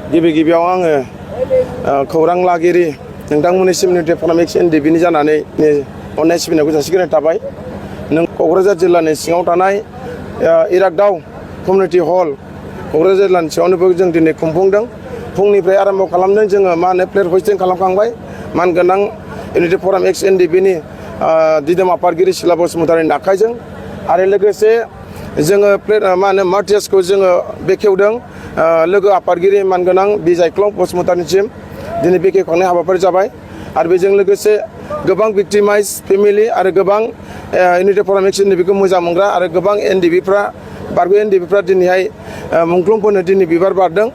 गिबि गिबियाव आङो खौरां लागिरि नोंथांमोननिसिम इउनिटि फराम एक्स एनडिपिनि जानानै अननाय सिबिनायखौ जासिग्रोनाय थाबाय। नों क'क्राझार जिल्लानि सिङाव थानाय इरागदाव कमिउनिटि हल क'क्राझार जिल्लानि सिङावनो जों दिनै खुंफुंदों। फुंनिफ्राय आरम्भ खालामदों जोङो प्लेट हस्टिं खालामखांबाय मानगोनां इउनिटि फराम एक्स एनडिपिनि दिदोम आफादगिरि सिला बसुमतारिनि आखाइजों आरो लोगोसे जोङो मार्टियासखौ जोङो बेखेवदों लोगो आफादगिरि मानगोनां बिजायख्लं बसुमतारिनिसिम दिनै बेखेवखांनाय हाबाफारि जाबाय। आरो बेजों लोगोसे गोबां भिक्टिमाइज फेमिलि आरो गोबां इउनिटि फराम एक्स एनडिपिखौ मोजां मोनग्रा आरो गोबां एनडिपिफ्रा बारगु एनडिपिफ्रा दिनैहाय मुंख्लंफोरनो दिनै बिबार बारदों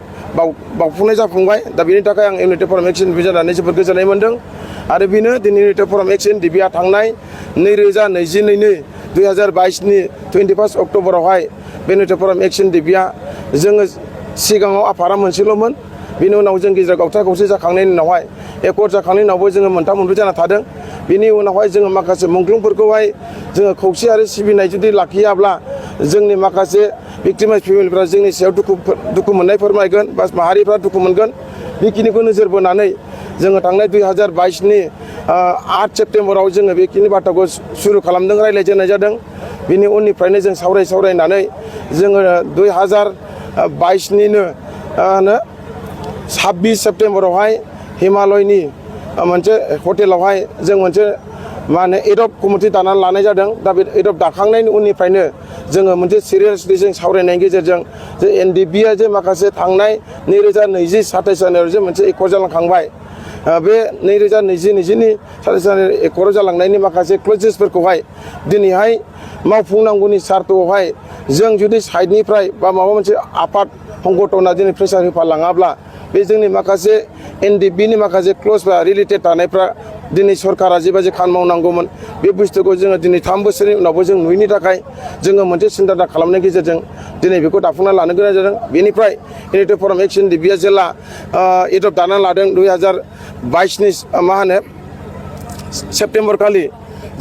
बावफुंनाय जाफुंबाय। दा बेनि थाखाय आं इउनिटि फराम एक्स एनडिपि जानानै जोबोद गोजोननाय मोन्दों। आरो बेनो दिनै इउनिटि फराम एक्स एनडिपिआ थांनाय 2022 21 अक्ट'बरावहाय बे इउनिटि फराम एक्स एनडिपिआ जोङो सिगाङाव आफादा मोनसेल'मोन। बेनि उनाव जों गेजेराव गावथा गावसि जाखांनायनि उनावहाय एकर्ड जाखांनायनि उनावबो जोङो मोनथाम मोनब्रै जाना थादों। बेनि उनावहाय जोङो माखासे मुंख्लंफोरखौहाय जोङो खौसे आरो सिबिनाय जुदि लाखियाब्ला जोंनि माखासे भिक्टिमाइज फेमिलिफ्रा जोंनि सायाव दुखु मोननाय फोरमायगोन बा माहारिफ्रा दुखु मोनगोन। बेखिनिखौ नोजोर बोनानै जोङो थांनाय 2022 8 सेप्तेम्बराव जोङो बेखिनि बाथ्राखौ सुरु खालामदों रायज्लायजेननाय जादों। बिनि उननिफ्रायनो जों सावरायनानै जोङो 2022 26 सेप्तेम्बरावहाय हिमालयनि मोनसे हटेलावहाय जों मोनसे एडप कमिटि दानानै लानाय जादों। दा बे एडप दाखांनायनि उननिफ्रायनो जोङो मोनसे सिरियासलि जों सावरायनायनि गेजेरजों जे एनडिपिआ जे माखासे थांनाय 2020 27 जानुवारियाव जे मोनसे एकर्ड जालांखांबाय। बे 2020 27 जानुवारि एकर्डआव जालांनायनि माखासे क्लजेसफोरखौहाय दिनैहाय मावफुंनांगौनि सार्थआवहाय जों जुदि साइडनिफ्राय बा माबा मोनसे आफाद संगठना दिनै प्रेसार होफालाङाब्ला बे जोंनि माखासे एनडिपिनि माखासे क्लजफ्रा रिलेटेड थानायफ्रा दिनै सरकारा जेबायदि खामानि मावनांगौमोन बे बुस्थुखौ जोङो दिनै 3 बोसोरनि उनावबो जों नुयैनि थाखाय जोङो मोनसे सिन्था खालामनायनि गेजेरजों दिनै बेखौ दाफुंना लानो गोनां जादों। बेनिफ्राय इउनिटि फराम एक्स एनडिपिआ जेला एडप दानानै लादों 2022 सेप्तेम्बर खालि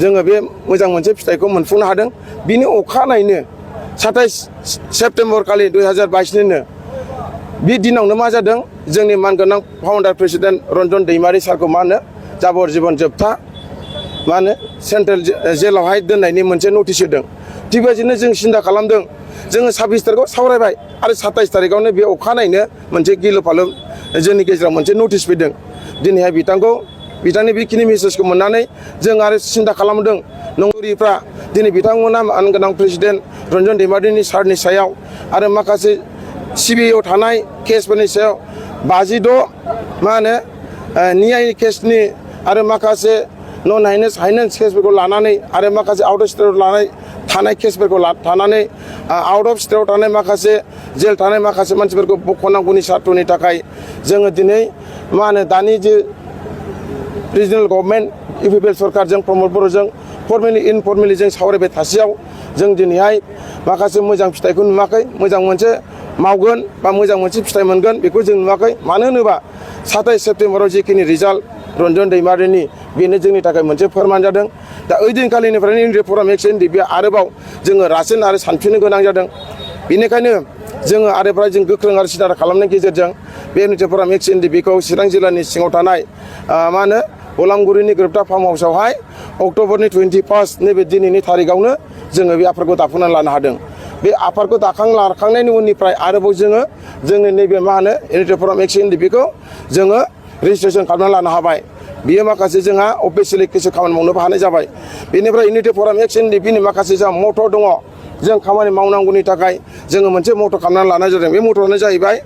जोङो बे मोजां मोनसे फिथाइखौ मोनफुंनो हादों। बिनि अखानायैनो 27 सेप्तेम्बर खालि 2022 बे दिनावनो मा जादों जोंनि मानगोनां फाउन्डार प्रेसिडेन्ट रन्जन दैमारि सारखौ जाबर जीबन जोबथा सेन्ट्रेल जेलावहाय दोननायनि मोनसे नटिस होदों। थिग बेबायदिनो जों सिन्था खालामदों जोङो 26 तारिखआव सावरायबाय आरो 27 तारिखआवनो बे अखानायैनो मोनसे गिलु फालु जोंनि गेजेराव मोनसे नटिस फैदों। दिनैहाय बिथांनि बेखिनि मेसेजखौ मोननानै जों आरो सिन्था खालामदों नंगुरिफ्रा दिनै बिथांमोना मानगोनां प्रेसिडेन्ट रन्जन दैमारिनि सारनि सायाव आरो माखासे सिबिआइआव थानाय केसफोरनि सायाव 56 नियाय केसनि आरो माखासे नन हाइनेन्स केसफोरखौ लानानै आरो माखासे आउट अफ स्टेटआव थानाय केसफोरखौ लानानै आउट अफ स्टेटआव थानाय माखासे जेल थानाय माखासे मानसिफोरखौ बख'नांगौनि सार्थनि थाखाय जोङो दिनै दानि जे रिजनेल गभर्नमेन्ट इउपिपिएल सरकारजों प्रमद बर'जों फर्मेलि इनफर्मेलि जों सावरायबाय थासेयाव जों दिनैहाय माखासे मोजां फिथाइखौ नुवाखै। मोजां मोनसे मावगोन बा मोजां मोनसे फिथाइ मोनगोन बेखौ जों नुवाखै। मानो होनोबा 27 सेप्तेम्बराव जिखिनि रिजाल्ट रन्जन दैमारिनि बेनो जोंनि थाखाय मोनसे फोरमान जादों। दा ओइ दिनखालिनिफ्रायनो इउनिटि फराम एक्स एनडिपिआ आरोबाव जोङो रासिन आरो सानफिननो गोनां जादों। बेनिखायनो जोङो आरोफ्राय जों गोख्रों आरो सिदा खालामनायनि गेजेरजों बे इउनिटि फराम एक्स एनडिपिखौ चिरां जिल्लानि सिङाव थानाय बलामगुरिनि गोरोबथा फार्म हाउसावहाय अक्ट'बरनि 21 नैबे दिनैनि थारिखआवनो जोङो बे आफादखौ दाफुंनानै लानो हादों। बे आफादखौ लाखांनायनि उननिफ्राय आरोबाव जोङो जोंनि नैबे इउनिटि फराम एक्स एनडिपिखौ जोङो रेजिस्ट्रेसन खालामनानै लानो हाबाय। बियो माखासे जोंहा अफिसियेलि किसु खामानि मावनोबो हानाय जाबाय। बेनिफ्राय इउनिटि फराम एक्स एनडिपिनि माखासे जोंहा मट' दङ। जों खामानि मावनांगौनि थाखाय जोङो मोनसे मट' खालामनानै लानाय जादों। बे मट'आनो जाहैबाय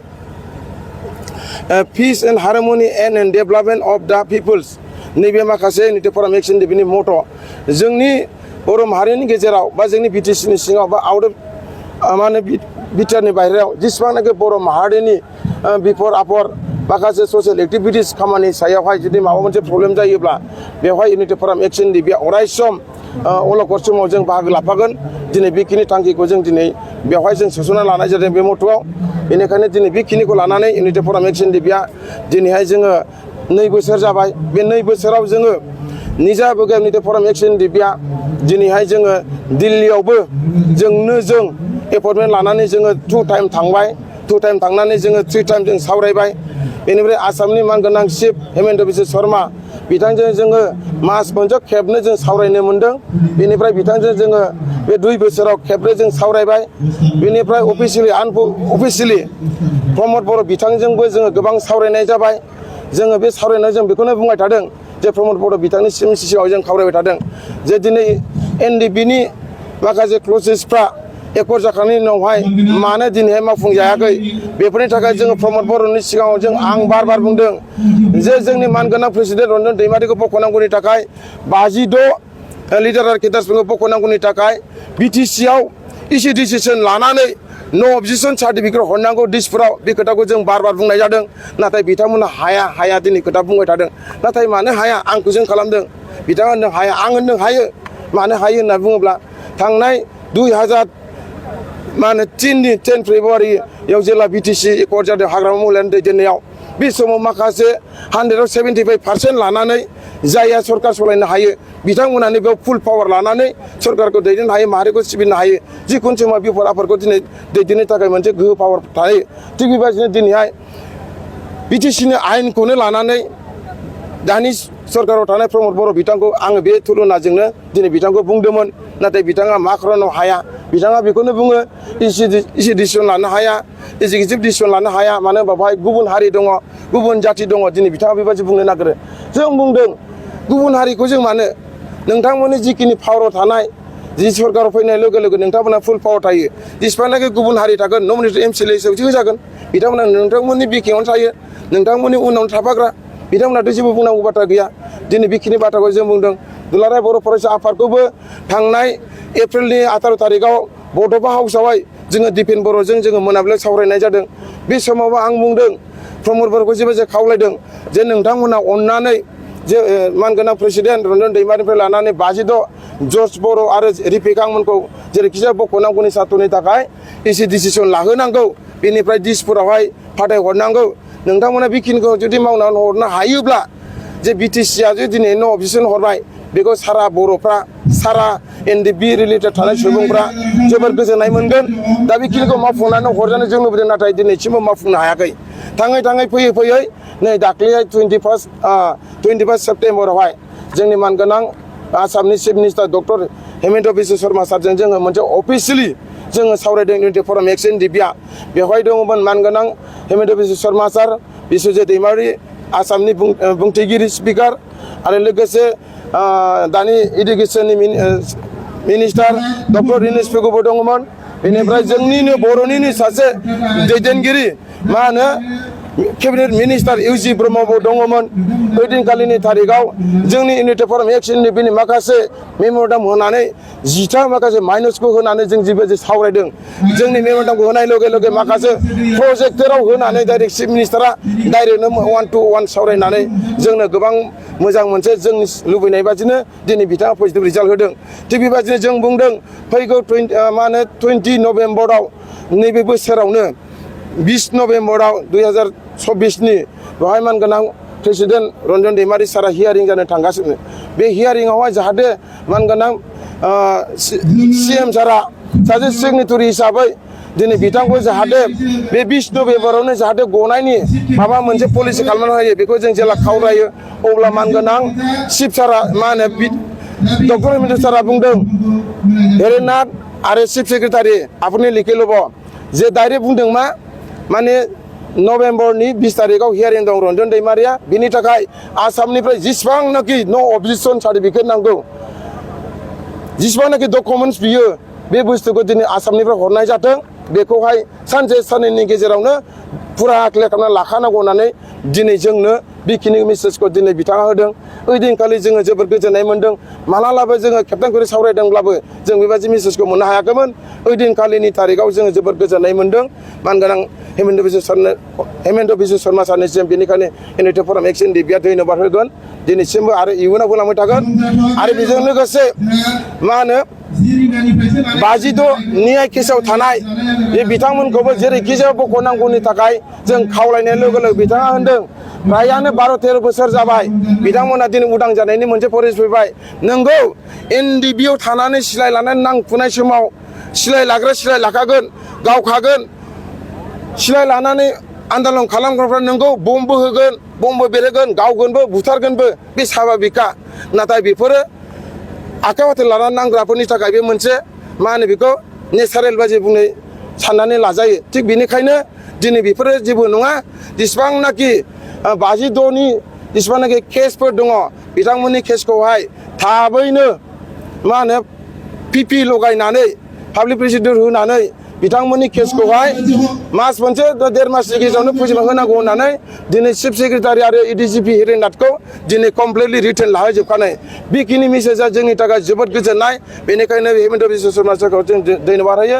peace and harmony and development of the peoples. नैबे माखासे इउनिटि फराम एक्स एनडिपिनि मट' जोंनि बर' माहारिनि गेजेराव बा जोंनि बिटिसिनि सिङाव बा आउट अफ बिटिआरनि बाहेरायाव जेसेबांनाखि बर' माहारिनि बिफर आफर माखासे ससियेल एक्टिभिटिस खामानि सायावहाय जुदि माबा मोनसे प्रब्लेम जायोब्ला बेवहाय इउनिटि फराम एक्स एनडिपिआ अरायसम अलखद समाव जों बाहागो लाफागोन। दिनै बेखिनि थांखिखौ जों दिनै बेवहाय जों सोसनना लानाय जादों बे मट'आव। बेनिखायनो दिनै बेखिनिखौ लानानै इउनिटि फराम एक्स एनडिपिआ दिनैहाय जोङो 2 बोसोर जाबाय। बे 2 बोसोराव जोङो निजा इउनिटि फराम एक्स एनडिपिआ दिनैहाय जोङो दिल्लीयावबो जों एपइन्टमेन्ट लानानै जोङो 2 टाइम थांबाय। 2 टाइम थांनानै जोङो 3 टाइम जों सावरायबाय बेनिफ्राय आसामनि मानगोनां चिफ हेमेन्त बिश्व शर्मा बिथांजों जोङो मास मोनसे खेबनै जों सावरायनो मोन्दों बेनिफ्राय बिथांजों जोङो बे 2 बोसोराव खेबनै जों सावरायबाय बेनिफ्राय अफिसियेलि प्रमद बर' बिथांजोंबो जोङो गोबां सावरायनाय जाबाय जोङो बे सावरायनायाव जों बेखौनो बुंबाय थादों जे प्रमद बर' बिथांनि सिगाङाव जों खावलायबाय थादों जे दिनै NDBनि माखासे क्ल'सेसफ्रा एकर्ड जाखांनायनि उनावहाय मानो दिनैहाय मावफुंजायाखै बेफोरनि थाखाय जोङो प्रमद बर'नि सिगाङाव आं बार बुंदों जे जोंनि मानगोनां प्रेसिडेन्ट रन्जन दैमारिखौ बख'नांगौनि थाखाय 56 लिडार आर्किटेक्टफोरखौ बख'नांगौनि थाखाय BTCआव इसि डिसिसन लानानै नो अबजेक्शन सार्टिफिकेट हरनांगौ दिसपुराव बे खोथाखौ जों बार बुंनाय जादों नाथाय बिथांमोना हाया दिनै खोथा बुंबाय थादों नाथाय मानो हाया आं कुइसन खालामदों बिथाङा होनदों हाया आं होनदों हायो मानो हायो होनना बुङोब्ला थांनाय 10 फेब्रुवारियाव जेला BTC एकर्ड जादों हाग्रामा महिलानि दैदेननायाव बे समाव माखासे 175% लानानै जायहा सरकार सलायनो हायो बिथांमोनानो बेयाव फुल पावार लानानै सरकारखौ दैदेननो हायो माहारिखौ सिबिनो हायो जिखुनु समाव बिफद आफदखौ दिनै दैदेननो थाखाय मोनसे गोहो पावार थायो थिग बेबायदिनो दिनैहाय BTCनि आयेनखौनो लानानै दानि सरकाराव थानाय प्रमद बर' बिथांखौ आङो बे तुलनाजोंनो दिनै बिथांखौ बुंदोंमोन नाथाय बिथाङा मा खारनाव हाया बिथाङा बेखौनो बुङो इसि डिसिसन लानो हाया एक्जिकिउटिभ डिसिसन लानो हाया मानो होनबा बेवहाय गुबुन हारि दङ गुबुन जाथि दङ दिनै बिथाङा बेबायदि बुंनो नागिरो जों बुंदों गुबुन हारिखौ जों मानो नोंथांमोननि जिखिनि पावाराव थानाय जि सरकाराव फैनाय लोगो लोगो नोंथांमोना फुल पावार थायो जेसेबांनाखि गुबुन हारि थागोन नमिनेटेड MCLA हिसाबै होजागोन बिथांमोना नोंथांमोननि बिखायावनो थायो नोंथांमोननि उनावनो थाफाग्रा बिथांमोनाथ' जेबो बुंनांगौ बाथ्रा गैया दिनै बेखिनि बाथ्राखौ जों बुंदों दुलाराय बर' फरायसा आफादखौबो थांनाय एप्रिलनि 18 तारिखआव बड'फा हाउसआवहाय जोङो दिपेन बर'जों जोङो मोनाबिलियाव सावरायनाय जादों बे समावबो आं बुंदों प्रमद बर'खौ जे खावलायदों जे नोंथांमोना अननानै जे मानगोनां प्रेसिडेन्ट रन्जन दैमारिनिफ्राय लानानै 56 जर्ज बर' आरो रिफिकांमोनखौ जेरैखिजाया बख'नांगौनि सार्थनि थाखाय इसि डिसिसन लाहोनांगौ बेनिफ्राय दिसपुरावहाय फाथायहरनांगौ नोंथांमोना बेखिनिखौ जुदि मावनानै हरनो हायोब्ला जे BTCआ जे दिनै नो अबजेक्शन हरबाय बेखौ सारा बर'फ्रा सारा NDB रिलेटेड थानाय सुबुंफ्रा जोबोर गोजोननाय मोनगोन दा बेखिनिखौ मावफुंनानै हरजानो जों लुबैदों नाथाय दिनैसिमबो मावफुंनो हायाखै थाङै फैयै नै दाख्लैहाय 21 सेप्टेम्बरावहाय जोंनि मानगोनां आसामनि chief minister doctor Himanta Biswa Sarma सारजों जोङो मोनसे अफिसियेलि जोङो सावरायदों इउनिटि फराम एक्स NDBआ बेवहाय दङमोन मानगोनां हेमेन्त बिश्व शर्मा सार बिश्वजित दैमारि आसामनि बुंथिगिरि स्पिकार आरो लोगोसे दानि इडुकेसननि मिनिस्टार डक्टर दिनेश पेगुबो दङमोन बेनिफ्राय जोंनिनो बर'निनो सासे दैदेनगिरि मा होनो केबिनेट मिनिस्टार UG ब्रह्मबो दङमोन ओइदिनखालिनि तारिखआव जोंनि इउनिटि फराम एक्स NDBनि माखासे मेम'रेन्डाम होनानै 10टा माखासे माइनसखौ होनानै जों जिबायदि सावरायदों जोंनि मेम'रेन्डामखौ होनाय लगे लगे माखासे प्रजेक्टराव होनानै डाइरेक्ट चिफ मिनिस्टारा डाइरेक्टनो 1-to-1 सावरायनानै जोंनो गोबां मोजां मोनसे जोंनि लुबैनाय बादिनो दिनै बिथाङा पजिटिभ रिजाल्ट होदों थिग बेबादिनो जों बुंदों फैगौ 20 नभेम्बराव नैबे बोसोरावनो 20 नभेम्बराव 2024नि बेवहाय मानगोनां प्रेसिडेन्ट रन्जन दैमारि सारा हियारिं जानो थांगासिनो बे हियारिंआवहाय जाहाथे मानगोनां CM सारा सासे सिगनेटरि हिसाबै दिनै बिथांखौ जाहाथे बे 20 नभेम्बरावनो जाहाथे गनायनि माबा मोनसे पलिसि खालामनो हायो बेखौ जों जेला खावलायो अब्ला मानगोनां चिफ सारा मा होनो डक्टर हेमेन्त सारा बुंदों हेरेनाथ आरो चिफ सेक्रेटारि आपनि लिखेलब जे डाइरेक्ट बुंदों माने नभेम्बरनि 20 तारिखआव हियारिं दं रन्जन दैमारिया बिनि थाखाय आसामनिफ्राय जेसेबांनाखि नो अबजेक्शन सार्टिफिकेट नांगौ जेसेबांनाखि डकुमेन्ट्स बियो बे बुस्थुखौ दिनै आसामनिफ्राय हरनाय जाथों बेखौहाय सानसे साननैनि गेजेरावनो फुरा क्लियार खालामना लाखानांगौ होननानै दिनै जोंनो बेखिनि मेसेजखौ दिनै बिथाङा होदों ओइदिनखालि जोङो जोबोद गोजोननाय मोन्दों मालालाबो जोङो खेबथाम खेबनै सावरायदोंब्लाबो जों बेबायदि मेसेजखौ मोननो हायाखैमोन ओइदिनखालिनि तारिखआव जोङो जोबोद गोजोननाय मोन्दों मानगोनां हेमेन्त बिश्व शर्मा सारनिसिम बेनिखायनो इउनिटि फराम एक्स NDBआ धन्यबाद होगोन दिनैसिमबो आरो इयुनाव होलांबाय थागोन आरो बेजों लोगोसे मा होनो 56 न्याय केसाव थानाय बे बिथांमोनखौबो जेरैखिजाया बख'नांगौनि थाखाय जों खावलायनाय लोगो लोगो बिथाङा होनदों फ्रायानो 12-13 बोसोर जाबाय बिथांमोना दिनै उदां जानायनि मोनसे परिबेस फैबाय नंगौ NDBआव थानानै सिलाय लानानै नांफुनाय समाव सिलाय लाग्रा सिलाय लाखागोन गावखागोन सिलाय लानानै आन्दलन खालामग्राफ्रा नोंगौ बमबो होगोन बमबो बेरहोगोन गावगोनबो बुथारगोनबो बे साभाबिकखा नाथाय बेफोरो आखाइ हाथे लानानै नांग्राफोरनि थाखाय बे मोनसे मा होनो बेखौ नेचारेल बादि बुंनाय साननानै लाजायो थिग बेनिखायनो दिनै बेफोरो जेबो नङा जेसेबांनाखि 52नि जेसेबांनाखि केसफोर दङ बिथांमोननि केसखौहाय थाबैनो मा होनो पिपि लगायनानै पाब्लिक प्रसिकिउटर होनानै बिथांमोननि केसखौहाय मास मोनसे 1.5 मासनि गेजेरावनो फोजोबना होनांगौ होननानै दिनै चिफ सेक्रेटारि आरो एडिजिपि हिरेननाथखौ दिनै कमप्लिटलि रिटेन लाहोजोबखानाय बेखिनि मेसेजआ जोंनि थाखाय जोबोद गोजोननाय बेनिखायनो हेमन्त बिश्व शर्मा सारखौ जों धन्यबाद होयो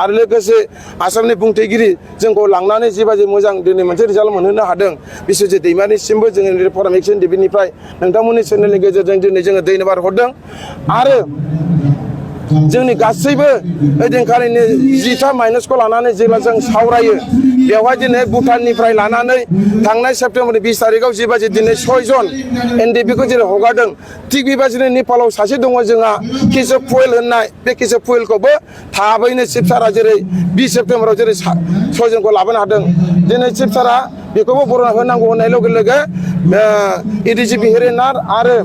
आरो लोगोसे आसामनि बुंथिगिरि जोंखौ लांनानै जिबायदि मोजां दिनै मोनसे रिजाल्ट मोनहोनो हादों बिश्वजित दैमारिसिमबो जोङो फराम एक्सन टिभिनिफ्राय नोंथांमोननि चेनेलनि गेजेरजों दिनै जोङो धन्यबाद हरदों आरो जोंनि गासैबो ओइदिनखालिनि 10था माइनासखौ लानानै जेब्ला जों सावरायो बेवहाय दिनै भुटाननिफ्राय लानानै थांनाय सेप्तेम्बरनि 20 तारिखआव जिबायदि दिनै 6 जन एनडिपिखौ जेरै हगारदों थिग बेबायदिनो नेपालाव सासे दङ जोंहा केशव पुयेल होननाय बे केशव पुयेलखौबो थाबैनो चिफ सारा जेरै 20 सेप्तेम्बराव जेरै 6 जनखौ लाबोनो हादों दिनै चिफ सारा बेखौबो बरना होनांगौ होननाय लोगो लोगो एडिजिपि हिरेननाथ आरो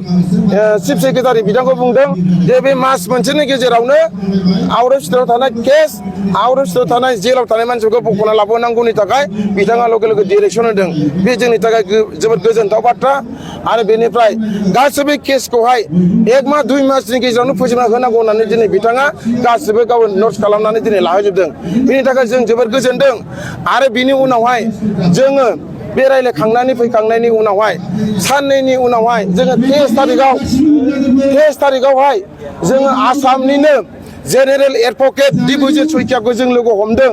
चिफ सेक्रेटारि बिथांखौ बुंदों जे बे मास मोनसेनि गेजेरावनो आउट अफ स्टेटआव थानाय केस आउट अफ स्टेटआव थानाय जेलाव थानाय मानसिफोरखौ बख'ना लाबोनांगौनि थाखाय बिथाङा लोगो लोगो डिरेक्सन होदों बे जोंनि थाखाय जोबोद गोजोनथाव बाथ्रा आरो बेनिफ्राय गासैबो केसखौहाय 1 मास 2 मासनि गेजेरावनो फोजोबना होनांगौ होननानै दिनै बिथाङा गासैबो गाव नट्स खालामनानै दिनै लाहोजोबदों बेनि थाखाय जों जोबोद गोजोनदों आरो बिनि उनावहाय जोङो बे रायज्लायखांनानै फैखांनायनि उनावहाय साननैनि उनावहाय जोङो 23 तारिखआवहाय जोङो आसामनिनो जेनेरेल एडभकेट दिबुजित सयकियाखौ जों लोगो हमदों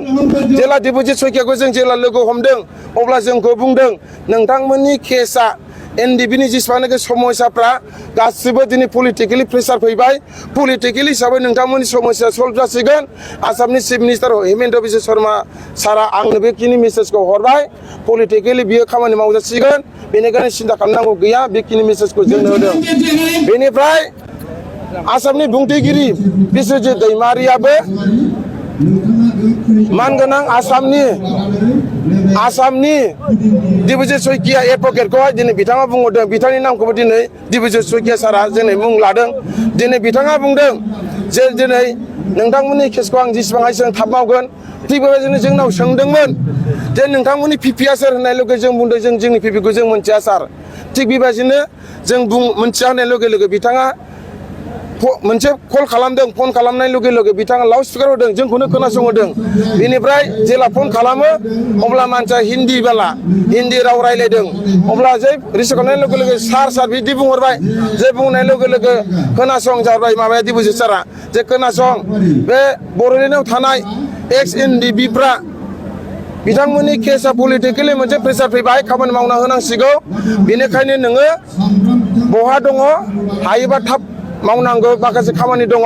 जेला दिबुजित सयकियाखौ जों जेला लोगो हमदों अब्ला जोंखौ बुंदों नोंथांमोननि केसआ एनडिपिनि जेसेबांनाखि समस्याफ्रा गासिबो दिनै पलिटिकेलि प्रेसार फैबाय पलिटिकेलि हिसाबै नोंथांमोननि समस्या सल्भ जासिगोन आसामनि चिफ मिनिस्टार हेमन्त बिश्व शर्मा सारा आंनो बेखिनि मेसेजखौ हरबाय पलिटिकेलि बियो खामानि मावजासिगोन बेनिखायनो सिन्था खालामनांगौ गैया बेखिनि मेसेजखौ जोंनो होदों बेनिफ्राय आसामनि बुंथिगिरि बिश्वजित दैमारियाबो मानगोनां आसामनि दिबुजित सयकिया एडभकेटखौहाय दिनै बिथाङा बुंहरदों बिथांनि नामखौबो दिनै दिबुजित सयकिया सारा दिनै मुं लादों दिनै बिथाङा बुंदों जे दिनै नोंथांमोननि केसखौ आं जेसेबां हायो थाब मावगोन थिग बेबायदिनो जोंनाव सोंदोंमोन जे नोंथांमोननि पिपिआ सोर होननाय लोगो जों बुंदों जों जोंनि पिपिखौ जों मोनथिया सार थिग बेबायदिनो जों मोनथिया होननाय लोगो लोगो बिथाङा मोनसे कल खालामदों फन खालामनाय लोगो लोगो बिथाङा लाउड स्पिकार होदों जोंखौनो खोनासंहोदों बेनिफ्राय जेला फन खालामो अब्ला मानसिया हिन्दी राव रायलायदों अब्ला जे रिसिभ खालामनाय लोगो लोगो सार बिदि बुंहरबाय जे बुंनाय लोगो लोगो खोनासं जाबाय माबाया दिबुजित सारा जे खोनासं बे बड'लेण्डआव थानाय एक्स एनडिपिफ्रा बिथांमोननि केसआ पलिटिकेलि मोनसे प्रेसार फैबाय खामानि मावना होनांसिगौ बेनिखायनो नोङो बहा दङ हायोबा थाब मावनांगौ माखासे खामानि दङ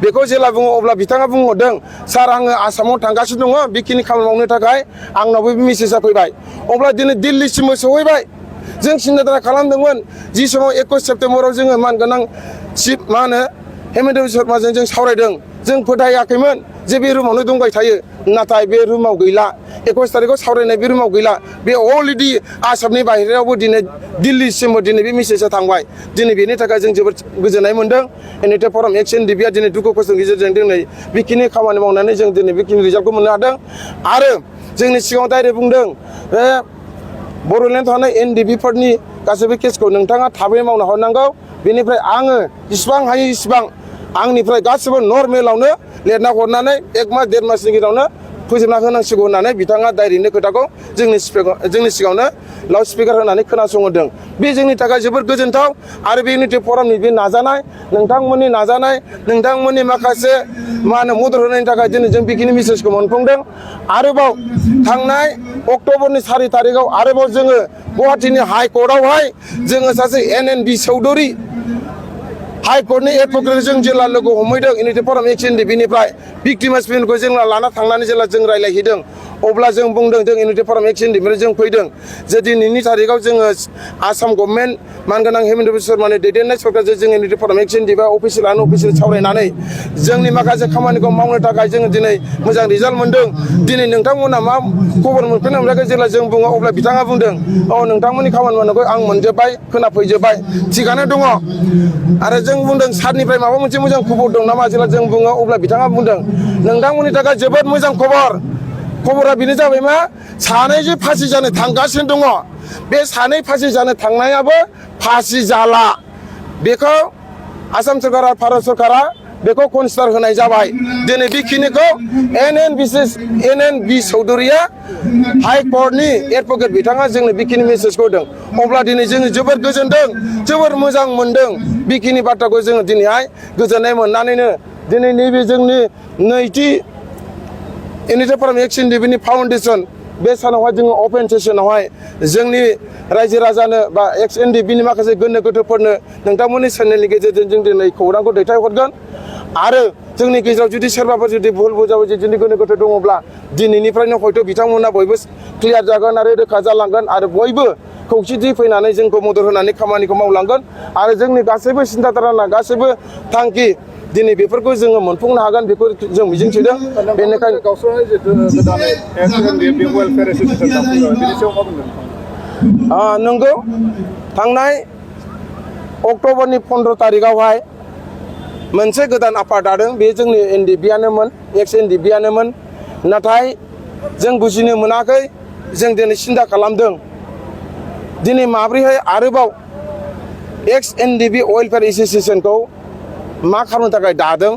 बेखौ जेला बुङो अब्ला बिथाङा बुंहरदों सार आङो आसामाव थांगासिनो दङ बेखिनि खामानि मावनो थाखाय आंनावबो मेसेजआ फैबाय अब्ला दिनै दिल्लीसिमबो सहैबाय जों सिन्था खालामदोंमोन जि समाव 21 सेप्तेम्बराव जोङो मानगोनां चिफ मा होनो हेमन्त बिश्व शर्माजों जों सावरायदों जों फोथायाखैमोन जे बे रुमावनो दंबाय थायो नाथाय बे रुमाव गैला 21 तारिखआव सावरायनाय बे रुमाव गैला बे अलरेडि आसामनि बाहेरायावबो दिनै दिल्लीसिमबो दिनै बे मेसेजआ थांबाय दिनै बेनि थाखाय जों जोबोद गोजोननाय मोनदों एनिटे फराम एक्सन डिबिया दिनै दुखु खस्थ'नि गेजेरजों दिनै बेखिनि खामानि मावनानै जों दिनै बेखिनि रिजाल्टखौ मोननो हादों आरो जोंनि सिगाङाव डाइरेक्ट बुंदों बे बड'लेण्डआव थानाय एनडिपिफोरनि गासैबो केसखौ नोंथाङा थाबैनो मावना हरनांगौ बेनिफ्राय आङो जेसेबां हायो इसेबां आंनिफ्राय गासिबो नर्मेलावनो लिरना हरनानै 1 मास 1.5 मासनि गेजेरावनो फोजोबना होनांसिगौ होननानै बिथाङा डाइरेक्टनो खोथाखौ जोंनि सिगाङावनो लाउड स्पिकार होनानै खोनासंहोदों बे जोंनि थाखाय जोबोद गोजोनथाव आरो बे इउनिटि फरामनि बे नाजानाय नोंथांमोननि माखासे मा होनो मदद होनायनि थाखाय दिनै जों बेखिनि मेसेजखौ मोनफुंदों आरोबाव थांनाय अक्ट'बरनि 4 तारिखआव आरोबाव जोङो गुवाहाटीनि हाइकर्टआवहाय जोङो सासे NNB चौधुरी हाइकर्टनि एडभकेट जों जेला लोगो हमहैदों इउनिटि फराम एक्सन डिबिनिफ्राय भिक्टिमास बिलखौ जों लाना थांनानै जेला जों रायलायहैदों अब्ला जों बुंदों जों इउनिटि फराम एक्स एनडिबिनिफ्राय जों फैदों जे दिनैनि थारिखआव जोङो आसाम गभर्नमेन्ट मानगोनां हेमन्त बिश्व शर्मानि दैदेननाय सरकारजों जों इउनिटि फराम एक्स एनडिबि अफिसियेल सावरायनानै जोंनि माखासे खामानिखौ मावनो थाखाय जोङो दिनै मोजां रिजाल्ट मोनदों। दिनै नोंथांमोना मा खबर मोनफिननो मोनाखै जेब्ला जों बुङो अब्ला बिथाङा बुंदों नोंथांमोननि खामानि मावनायखौ आं मोनजोब्बाय खोनाफैजोब्बाय थिगानो दङ आरो जों बुंदों सारनिफ्राय माबा मोनसे मोजां खबर दं नामा जेब्ला जों बुङो अब्ला बिथाङा बुंदों नोंथांमोननि थाखाय जोबोद मोजां खबरा बेनो जाबाय मा सानै जे फासि जानो थांगासिनो दङ बे सानै फासि जानो थांनायाबो फासि जाला बेखौ आसाम सरकारा भारत सरकारा बेखौ कनसिडार होनाय जाबाय। दिनै बेखिनिखौ एनएनबि चौधुरिया हाइ कर्टनि एडभकेट बिथाङा जोंनो बेखिनि मेसेजखौ होदों। अब्ला दिनै जोङो जोबोर गोजोनदों जोबोर मोजां मोनदों बेखिनि बाथ्राखौ जोङो दिनैहाय गोजोननाय मोननानैनो दिनै नैबे जोंनि नैथि इउनिटि फराम एक्स एनडिबिनि फाउन्डेसन बे सानावहाय जोङो अपेन सेसनावहाय जोंनि रायजो राजानो बा एक्स एनडिबिनि माखासे गोनो गोथोफोरनो नोंथांमोननि चेनेलनि गेजेरजों जों दिनै खौरांखौ दैथायहरगोन आरो जोंनि गेजेराव जुदि सोरबाफोर जुदि भुल बुजाबुजि जुदि गोनो गोथो दङब्ला दिनैनिफ्रायनो हयथ' बिथांमोना बयबो क्लियार जागोन आरो रोखा जालांगोन आरो बयबो खौसेथि फैनानै जोंखौ मदद होनानै खामानिखौ मावलांगोन आरो जोंनि गासैबो सिन्था धाराना गासैबो थांखि दिनै बेफोरखौ जोङो मोनफुंनो हागोन बेखौ जों मिजिंथिदों। बेनिखायनो नंगौ थांनाय अक्ट'बरनि 15 तारिखआवहाय मोनसे गोदान आफाद दादों बे जोंनि एनडिबिआनोमोन एक्स एनडिबिआनोमोन नाथाय जों बुजिनो मोनाखै जों दिनै सिन्था खालामदों दिनै माब्रैहाय आरोबाव एक्स एनडिबि वेलफेयार एस'सिएशनखौ मा खालामनो थाखाय दादों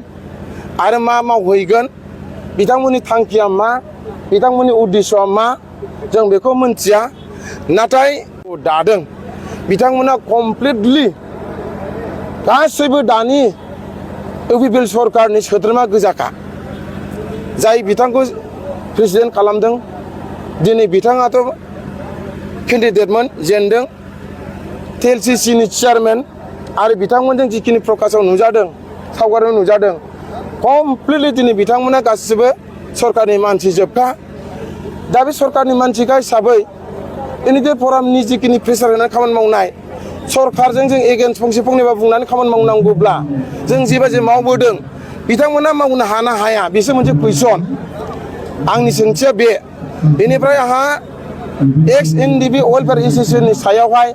आरो मा मावहैगोन बिथांमोननि थांखिया मा बिथांमोननि उद्देश्यआ मा जों बेखौ मिन्थिया नाथाय दादों बिथांमोना कमप्लिटलि गासैबो दानि इउपिपिएल सरकारनि सोद्रोमा गोजाखा जाय बिथांखौ प्रेसिडेन्ट खालामदों दिनै बिथाङाथ' केन्डिडेटमोन जेनदों टिएलसिसिनि चेयारमेन आरो बिथांमोनजों जिखिनि प्रकाशआव नुजादों सावगारियाव नुजादों कमप्लिटलि दिनै बिथांमोना गासिबो सरकारनि मानसि जोबखा दा बे सरकारनि मानसिखा हिसाबै इउनिटि फरामनि जिखिनि प्रेसार होनानै खामानि मावनाय सरकारजों जों एगेन्स्ट फंसे फंनैबा बुंनानै खामानि मावनांगौब्ला जों जिबायदि मावबोदों बिथांमोना मावनो हाना हाया बेसो मोनसे कुइसन आंनि सोंथिया बे बेनिफ्राय आंहा एक्स एनडिबि वेलफेयार एस'सिएशननि सायावहाय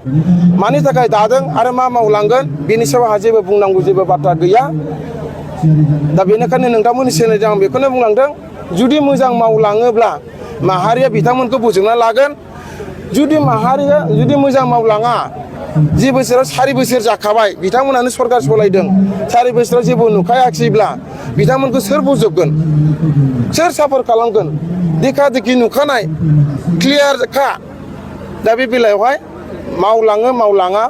मानि थाखाय दादों आरो मा मावलांगोन बेनि सायाव आंहा जेबो बुंनांगौ जेबो बाथ्रा गैया दा बेनिखायनो नोंथांमोननि चेनेलजों आं बेखौनो बुंलांदों जुदि मोजां मावलाङोब्ला माहारिया बिथांमोनखौ बोजबना लागोन जुदि माहारिया जुदि मोजां मावलाङा जि बोसोराव 4 बोसोर जाखाबाय बिथांमोनानो सरकार सलायदों 4 बोसोराव जेबो नुखायाखैब्ला बिथांमोनखौ सोर बोजबगोन सोर सापर्ट खालामगोन देखा देखि नुखानाय क्लियारखा दा बे बेलायावहाय मावलाङो मावलाङा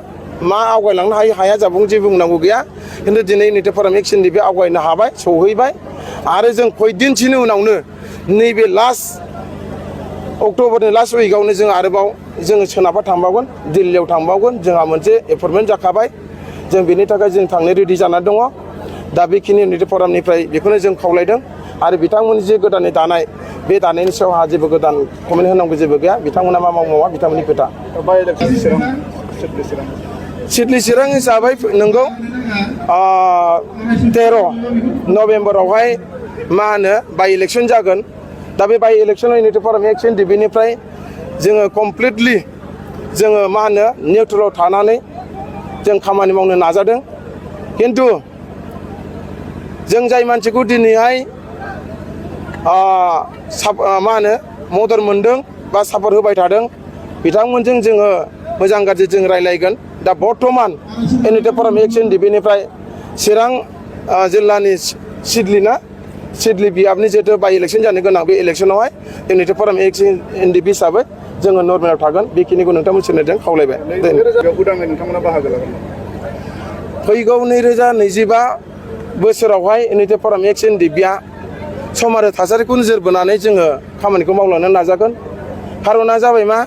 मा आवगायलांनो हायो हाया जाबुं जेबो बुंनांगौ गैया खिन्थु दिनै इउनिटि फराम एक्स एनडिबि आवगायनो हाबाय सौहैबाय आरो जों कयदिनसोनि उनावनो नैबे लास्ट अक्ट'बरनि लास्ट उइकआवनो जों आरोबाव जोङो सोनाबहा थांबावगोन दिल्लीयाव थांबावगोन जोंहा मोनसे एपइन्टमेन्ट जाखाबाय जों बेनि थाखाय जों थांनो रेडि जानानै दङ दा बेखिनि इउनिटि फरामनिफ्राय बेखौनो जों खावलायदों आरो बिथांमोननि जे गोदानै दानाय बे दानायनि सायाव आंहा जेबो गोदान कमेन्ट होनांगौ जेबो गैया बिथांमोना मा मावा बिथांमोननि खोथा सिडली चिरां हिसाबै नंगौ 13 नभेम्बरावहाय मा होनो बाइ इलेक्सन जागोन दा बे बाइ इलेक्सनाव इउनिटि फराम एक्स एनडिबिनिफ्राय जोङो कमप्लिटलि जोङो मा होनो निउट्रेलाव थानानै जों खामानि मावनो नाजादों खिन्थु जों जाय मानसिखौ दिनैहाय मा होनो मदद मोनदों बा सापर्ट होबाय थादों बिथांमोनजों जोङो मोजां गाज्रि जों रायलायगोन दा बर्थमान इउनिटि फराम एक्स एनडिबिनिफ्राय चिरां जिल्लानि सिडली बियाबनि जिहेतु बाइ इलेक्सन जानो गोनां बे इलेक्सनावहाय इउनिटि फराम एक्स एनडिबि हिसाबै जोङो नर्मेलाव थागोन बेखिनिखौ नोंथांमोन चेनेलजों खावलायबाय फैगौ 2025 बोसोरावहाय इउनिटि फराम एक्स एनडिबिआ सम आरो थासारिखौ नोजोर बोनानै जोङो खामानिखौ मावलांनो नाजागोन खारना जाबाय मा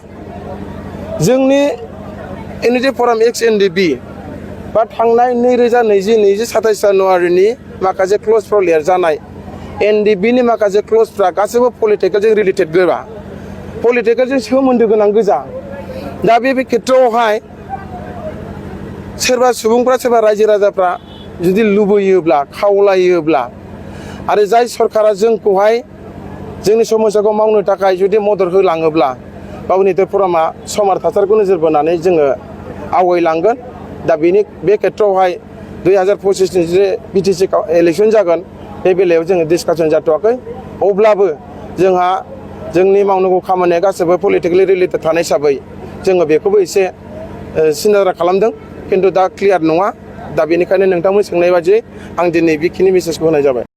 जोंनि इउनिटि फराम एक्स एनडिबि बा थांनाय 2020-27 जानुवारिनि माखासे क्लजफ्राव लिरजानाय एनडिबिनि माखासे क्लजफ्रा गासैबो पलिटिकेलजों रिलेटेड गोजा पलिटिकेलजों सोमोन्दो गोनां गोजा दा बे खेथ्रआवहाय सोरबा सुबुंफ्रा सोरबा रायजो राजाफ्रा जुदि लुबैयोब्ला खावलायोब्ला आरो जाय सरकारा जोंखौहाय जोंनि समस्याखौ मावनो थाखाय जुदि मदद होलाङोब्ला गावनि धोरोमा समाज थासारिखौ नोजोर बोनानै जोङो आवगायलांगोन दा बे खेथ्रआवहाय 2025नि जे बिटिसि इलेक्सन जागोन बे बेलायाव जोङो डिसकासन जाथ'वाखै अब्लाबो जोंहा जोंनि मावनांगौ खामानिया गासैबो पलिटिकेलि रिलेटेड थानाय हिसाबै जोङो बेखौबो एसे सिन्था खालामदों खिन्थु दा क्लियार नङा दा बेनिखायनो नोंथांमोन सोंनाय बायदि आं दिनै बेखिनि मेसेजखौ होनाय जाबाय।